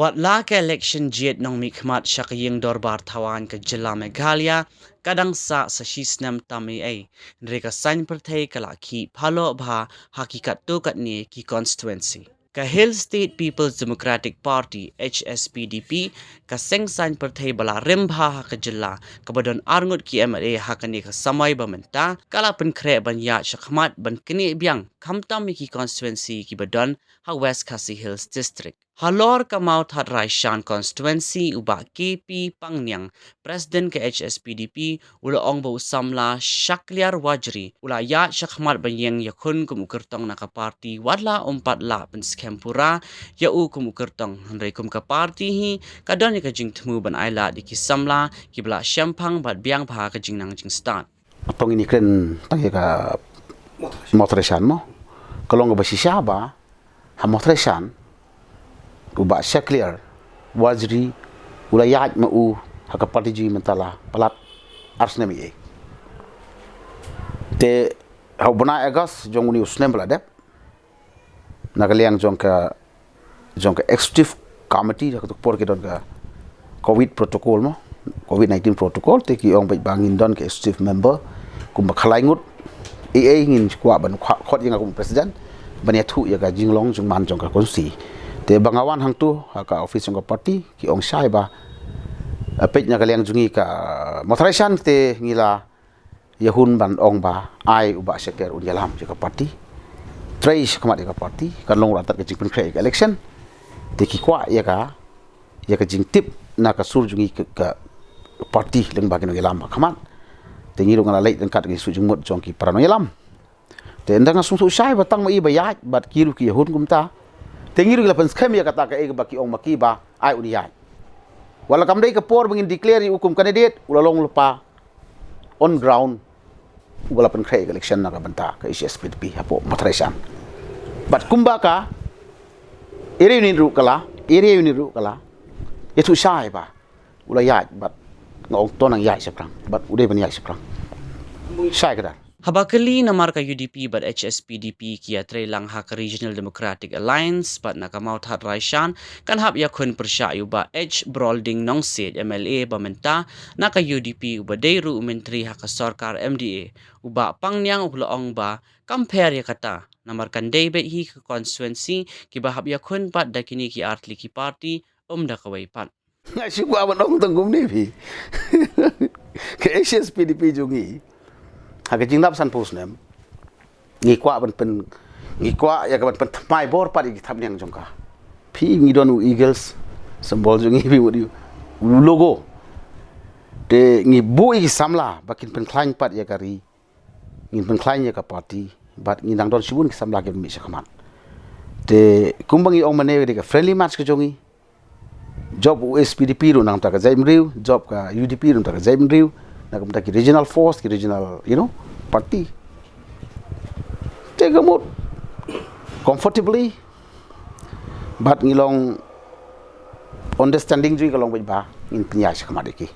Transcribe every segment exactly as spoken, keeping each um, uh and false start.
Bad la ka election jied nongmihkhmat sha ka ïing dorbar thawaiñ ka jylla Meghalaya ka dang sah sa shisnem tam ei ei, hynrei ka saiñ pyrthei ka la khih phaloh bha ha ki katto katne ki constituency. Ka Hill State People's Democratic Party, H S P D P, ka seng saiñ pyrthei ba la rim bha ha ka jylla, kaba don arngut ki M L A ha kane ka samoi ba mynta, ka la pynkhreh ban ïaid shakhmat ban knieh biang, khamtam ïa ki constituency kiba don ha West Khasi Hills District. Halor ka Mawthadraishan Constituency, u Bah K P Pangniang, President ka H S P D P, u la ong ba u samla Shakliar Wajri u la ïaid shakhmat ban ïeng ïakhun kum u kyrtong na ka party, wat la um pat lah pynskhem pura ïa u kum u kyrtong, hynrei kum ka party hi ka don ïa ka jingthmu ban ailad ïa ki samla kiba la shemphang bad biang bha ka jingnang jingstad. Tang ini kren tang ïa ka Mawthadraishan mo. Ka long kaba shisha ba ha Mawthadraishan, u Bah Shakliar Wajri u la ïaid ma u ha ka party jong ngi mynta la palat ar snem ei ei. Te ha u bnai August jong une u snem ba la dep, na ka liang jong ka jong ka executive committee, ha kato ka por ki don ka covid protocol mo, covid nineteen protocol, te ki ong beit ba ngin don ka executive member kumba khalai ngut. Ei ei ngin kwah ban khot ïa nga kum president ban ïathuh ïa ka jinglong jingman jong ka constituency. Te ba nga wan hangto ha ka office jong ka party, ki ong shai ba, eh, peit na ka liang jong ngi ka Mawthadraishan, te ngi la ïahun ban ong ba ai u Bah Shakliar un ïalam ïa ka party. Trei shakhmat ïa ka party, kan long ruh tad ka jingpynkhreh ïa ka election. Te ki kwah ïa ka, ïa ka jingtip na ka sur jong ngi ka, ka party lyngba ki nongïalam ba khmat. Te ngi ruh nga la leit ryngkat ki shu jingmut jong ki para nongïalam. Te ynda nga sngewthuh shai ba tang ma i ba ïaid bad ki ruh ki ïahun kumta. Te ngi ruh ngi la pynskhem ïa kata kaei kaba ki ong ma ki ba ai un ïaid. Wat la kam dei ka por ba ngin declare ïa u kum candidate, u la long lypa on ground uba la pynkhreh ïa ka election na ka bynta ka H S P D P hapoh Mawthadraishan. Bad kumba ka area unit ruh ka la, area unit ruh ka la ïathuh shai ba u la ïaid bad nga ong to nang ïaid shaphrang bad u dei ban ïaid shaphrang. Shai kdar. Haba kylli namar ka U D P bad H S P D P ki ïatrei lang ha ka Regional Democratic Alliance bad na ka Mawthadraishan kan hap ïakhun pyrshah ïa u Bah H Brolding Nongsiej, M L A ba mynta na ka U D P, uba dei ruh u myntri ha ka sorkar M D A. U Bah Pangniang u la ong ba kam pher ïa kata, namar kan dei beit hi ka constituency kiba hap ïakhun pat da kine ki artylli ki party, ym da kawei pat. Nga shu kwah ban ong tang kumne phi. Ka H S P D P jong ngi ha ka jingdap sanphew snem, ngi kwah ban pyn, ngi kwah ïa ka ban pynthymmai bor pat ïa ki thapniang jong ka. Phi, ngi don u Eagles, symbol jong ngi, phi mut u logo. Te ngi buh ïa ki samla ba kin pynkhlaiñ pat ïa ka ri, ngin pynkhlaiñ ïa ka party, bad ngi dang don shibun ki samla kiba mih shakhmat. Te kumba ngi ong mynne, ka dei ka friendly match ka jong ngi. Jop u S P D P ruh na ka bynta ka jaitbynriew, jop ka U D P ruh na ka bynta ka jaitbynriew, na ka bynta ki regional force, ki regional, you know, party. Te ka mut comfortably, bad ngi long understanding jong ngi ka long beit ba ngin pynïaid shakhmat ïa ki.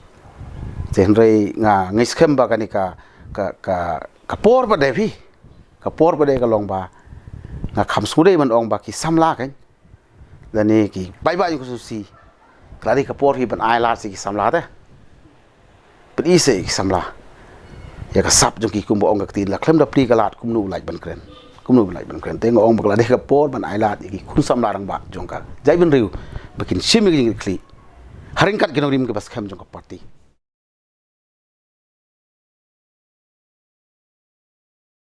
Te hynrei nga ngeit skhem ba kane ka, ka, ka, ka por pat de phi, ka por pat de ka long ba nga kham sngewdei ban ong ba ki samla kan, lane ki paidbah jong ka constituency, ka la dei ka por hi ban ailad sha ki samla te. Pyni sha ki samla ïa ka sap jong ki, kumba ong ka ktien, la khlem da plie ka lad kumno u lait ban kren, kumno u lait ban kren. Te nga ong ba ka la dei ka por ban ailad ïa ki khun samla rangbah jong ka jaitbynriew ba kin shim ïa ki jingkitkhlieh ha ryngkat ki nongrim kiba skhem jong ka party.